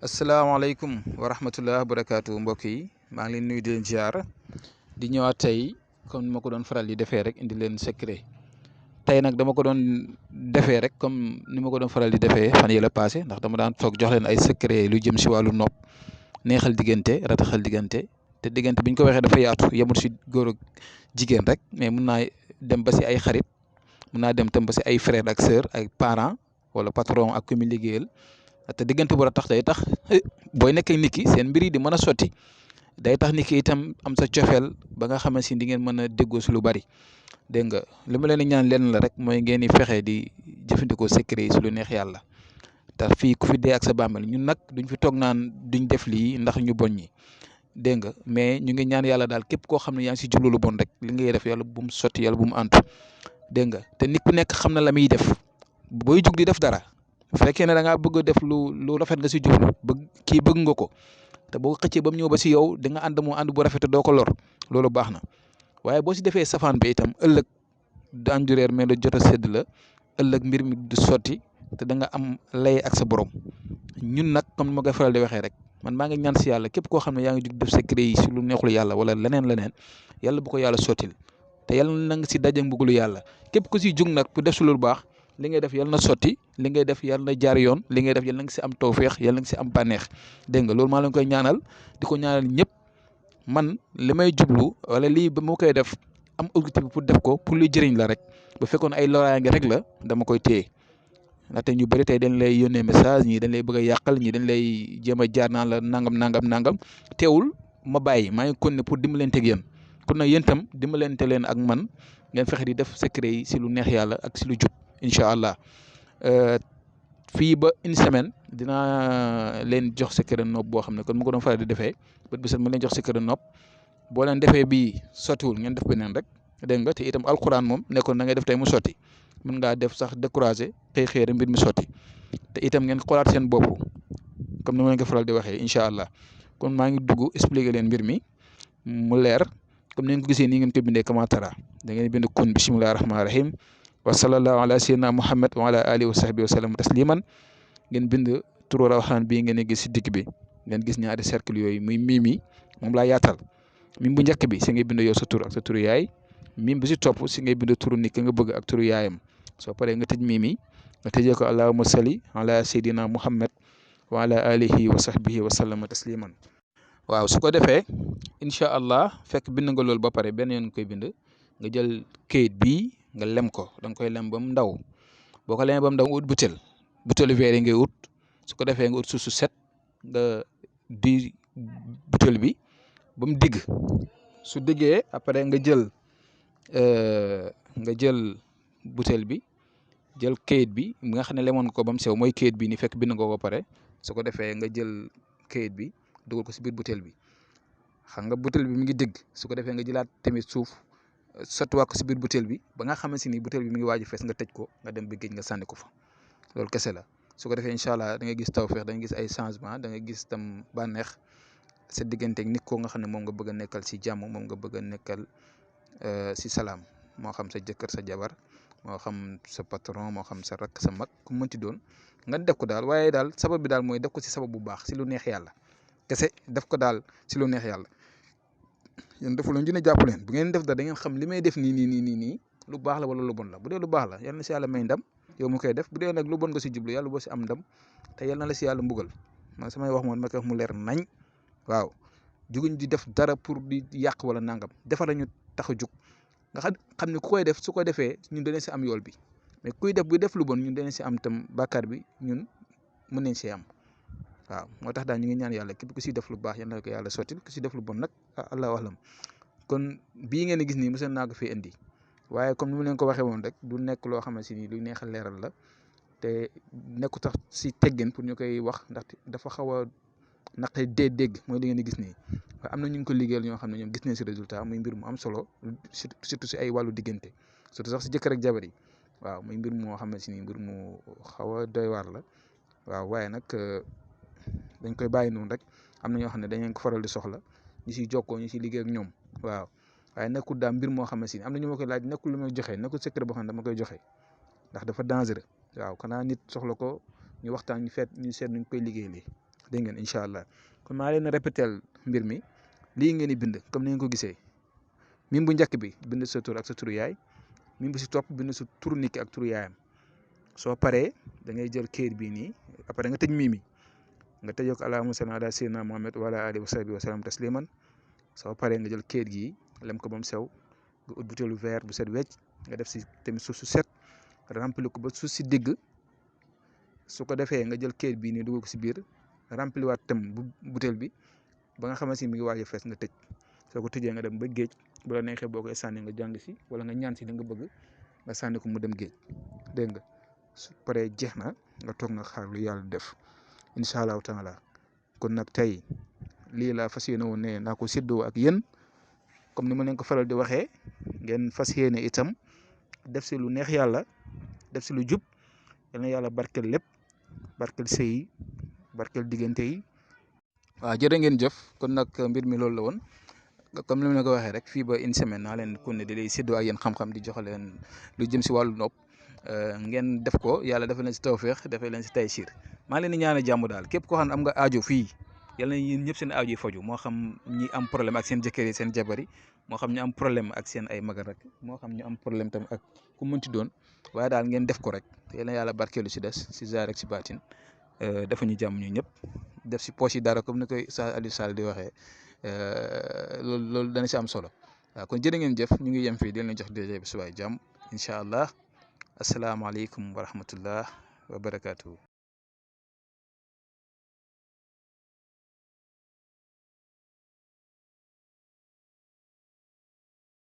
asalaamaaleykum wa rahmatullah wa barakaatu mbokk yi maa ngi leen nuyu di leen ziar di ñëwaat tey comme ma ko doon faral di defee rek indi leen secret tey nag dama ko doon defee rek comme ni ma ko doon faral di defee fan yële passé ndax dama daan toog jox leen ay secret lu jëm si wàllu nopp neexal diggante rataxal diggante te diggante bi ñu ko waxee dafa yaatu yemul si góor ak jigéen rek mais mun naa dem ba si ay xarit mun naa dem tam ba si ay frère ak sœur ay parents wala patron ak ku mu liggéeyal. te diggante bu tax day tax booy nekk ak nit ki seen mbir yi di mën a sotti day tax nit ki itam am sa cofeel ba nga xamante ni di ngeen mën a déggoo si lu bari dégg nga li ma leen di ñaan lenn la rek mooy ngeen di fexe di jëfandikoo secret yi si lu neex yàlla te fii ku fi dee ak sa bàmmeel ñun nag duñ fi toog naan duñ def lii ndax ñu bon ñi dégg nga mais ñu ngi ñaan yàlla daal képp koo xam ne yaa ngi si jublu lu bon rek li ngay def yàlla bu mu sotti yàlla bu mu antu dégg nga te nit ku nekk xam na la muy def booy jug di def dara. bu fekkee ne da ngaa bëgg a def lu rafet nga si jublu bëgg nga ko te boo xëccee ba mu ñëw ba si yow di nga ànd mu ànd bu rafet doo ko lor loolu baax na waaye boo si defee safaan bi itam ëllëg du anjureer mais lu jot a sédd la ëllëg mbir mi du sotti te da nga am lay ak sa borom ñun nag comme ni ma koy faral di waxee rek man maa ngi ñaan si yàlla képp koo xam ne yaa ngi jug def secret yi si lu neexul yàlla wala leneen yàlla bu ko yàlla sottil te yàlla na nga si daje mbugulu yàlla képp ku si jug nag pour def si lu baax. li ngay def yàlla na sotti li ngay def yàlla na jaar yoon li ngay def yàlla na nga si am tawféex yàlla na nga si am bànneex dégg nga loolu maa leen koy ñaanal di ko ñaanal ñëpp man li may jublu wala lii ba moo koy def am objectif pour def ko pour li jëriñ la rek bu fekkoon ay loraange rek la dama koy téye ndaxte ñu bëri tey dañ lay yónnee message ñii dañ lay bëgg a yàqal ñii dañ lay jéem a jaar naan la nangam teewul ma bàyyi maa ngi continuer pour dimbalante ak yéen kon nag yéen itam dimbalante leen ak man ngeen fexe di def secret yi si lu neex yàlla ak si lu jub. incha allah fii ba une semaine dinaa leen jox secret nopp boo xam ne kon mu ko doon faral di defee bët bu set ma leen jox secret nopp boo leen defee bii sottiwul ngeen def beneen rek dégg nga te itam alquran moom nekkoon da ngay def tey mu sotti mën ngaa def sax découragé xëy mbir mi sotti te itam ngeen xoolaat seen bopp comme ni ma leen ko faral di waxee incha allah kon maa ngi dugg expliquer leen mbir mi mu leer comme ni ngeen ko gisee nii ngeen ko bindee kamatara da ngeen bind kun bisimilah rahmaani rahim. wa sallallahu ala sayyidina muhammad wa ala alihi wa sahbihi wa sallam tasliman ngeen bind turu rawxaan bii ngeen gis si digg bi ngeen gis ñaari cercle yooyu muy mimi moom laa yaatal mim bu njëkk bi si ngay bind yow sa tur ak sa turu yaay mim bu si topp si ngay bind turu nit ki nga bëgg ak turu yaayam soo paree nga tëj mimi nga tëjee ko allahumma salli ala sayyidina muhammad wa ala alihi wa sahbihi wa sallam tasliman waaw su ko defee incha allah fekk bind nga loolu ba pare benn yoon koy bind nga jël kayit bii nga lem ko da nga koy lem ba mu ndaw boo ko lemee ba mu ndaw nga ut butéelu verre yi ngay ut su ko defee nga ut suuf su set nga di butéel bi ba mu digg su diggee après nga jël butéel bi jël kayit bi nga xam ne lemoon ko ba mu sew mooy kayit bi ni fekk bind nga ko pare su ko defee nga jël kayit bi dugal ko si biir butéel bi xam nga butéel bi mi ngi digg su ko defee nga jëlaat tamit suuf. sottiwaat ko si biir butéel bi ba nga xamante ni butéel bi mi ngi waaj a fees nga tëj ko nga dem ba géej nga sànni ko fa loolu kese la su ko defee incha allah da nga gis tawfeex da nga gis ay changement da nga gis tam bànneex sa digganteeg nit ko nga xam ne moom nga bëgg a nekkal si jàmm moom nga bëgg a nekkal si salaam moo xam sa jëkkër sa jabar moo xam sa patron moo xam sa rakk sa mag ku mënti doon nga def ko daal waaye daal sabab bi daal mooy def ko si sabab bu baax si lu neex yàlla kese def ko daal si lu neex yàlla. yéen defu leen dina jàpp leen bu ngeen def da ngeen xam li may def nii lu baax la wala lu bon la bu dee lu baax la yal na si yàlla may ndam yow mu koy def bu dee nag lu bon nga si jublu yàlla boo si am ndam te yal na la si yàlla mbugal man samay wax moom ma koy wax mu leer nañ waaw juguñ di def dara pour di yàq wala nangam defar la ñu tax a jug nga xam ne ku koy def su ko defee ñun danañ si am yool bi mais kuy def buy def lu bon ñun danañ si am tam bàkkaar bi ñun mën nañ see am. waaw moo tax daal ñu ngi ñaan yàlla képp ku si def lu baax yal na ko yàlla sottil ku si def lu bon nag allahu alam kon bii ngeen di gis nii mos naa ko fi indi waaye comme ni ma leen ko waxee woon rek du nekk loo xamante ni lu neex a leeral la te nekku tax si teggin pour ñu koy wax ndaxte dafa xaw a naqari dégg mooy li ngeen di gis nii waaye am na ñu ngi ko liggéeyal ñoo xam ne ñoom gis nañ si résultat muy mbir mu am solo surtout si ay wàllu diggante surtout sax si jëkkër ak jabar yi waaw muy mbir moo xamante ni mbir mu xaw a doy waar la waaw waaye nag. dañ koy bàyyi noonu rek am na ñoo xam ne dañ leen ko faral di soxla ñu siy jokkoo ñu siy liggéey ak ñoom waaw waaye nekkul daal mbir moo xam ne si am na ñu ma koy laaj nekkul lu may joxe nekkul secret boo xam ne dama koy joxe ndax dafa dangereux waaw xanaa nit soxla ko ñu waxtaan ñu seet nuñ koy liggéeyee dégg ngeen incha allah kon maa leen répétel mbir mi lii ngeen di bind comme ni ngeen ko gisee mim bu njëkk bi bind sa tur ak sa turu yaay mim bu si topp bind sa turu nit ki ak turu yaayam soo paree da ngay jël kayit bii nii après nga tëj mimi nga tëjoo ko allahumma salli ala sayyidina Muhammad wa ala alihi wa sahbihi wa sallam tasliman soo paree nga jël kayit gi lem ko ba mu sew nga ut butéelu verre bu set wecc nga def si tamit suuf su set rempli ko ba suuf si digg su ko defee nga jël kayit bii nii dugal ko si biir rempli waat tam butéel bi ba nga xamante ni mi ngi waaj a fees nga tëj soo ko tëjee nga dem ba géej bu la neexee boo koy sànni nga jàng si wala nga ñaan si li nga bëgg nga sànni ko mu dem géej dégg nga su paree jeex na nga toog nga xaar lu yàlla def incha allahu taala kon nag tey lii laa fas yéene woon ne naa ko séddoo ak yéen comme ni ma leen ko faral di waxee ngeen fas yéene itam def si lu neex yàlla def si lu jub yal na yàlla barkel lépp barkel sëy yi barkel diggante yi. waaw jërë ngeen jëf kon nag mbir mi loolu la woon comme ni ma leen ko waxee rek fii ba une semaine naa leen kon ne di lay séddoo ak yéen xam-xam di jox leen lu jëm si wàllu nopp ngeen def ko yàlla defal leen si tawféex defal leen si taysiir maa leen di ñaanal jàmm daal képp koo xam ne am nga aajo fii yal na yéen ñëpp seen aajo yi faju moo xam ñi am problème ak seen jëkkër yi seen jabar yi moo xam ñu am problème ak seen ay magal rek moo xam ñu am problème tam ak ku mënti doon waaye daal ngeen def ko rek yal na yàlla barkeelu si des si zaar rek si baatin dafa ñu jàmm ñu ñëpp def si poche yi dara comme ni koy sa Aliou Sall di waxee loolu dana si am solo waaw kon jërë ngeen jëf ñu ngi yem fii di leen jox DG bi subaay jàmm incha allah asalaamaaleykum wa rahmatullah wa barakaatu.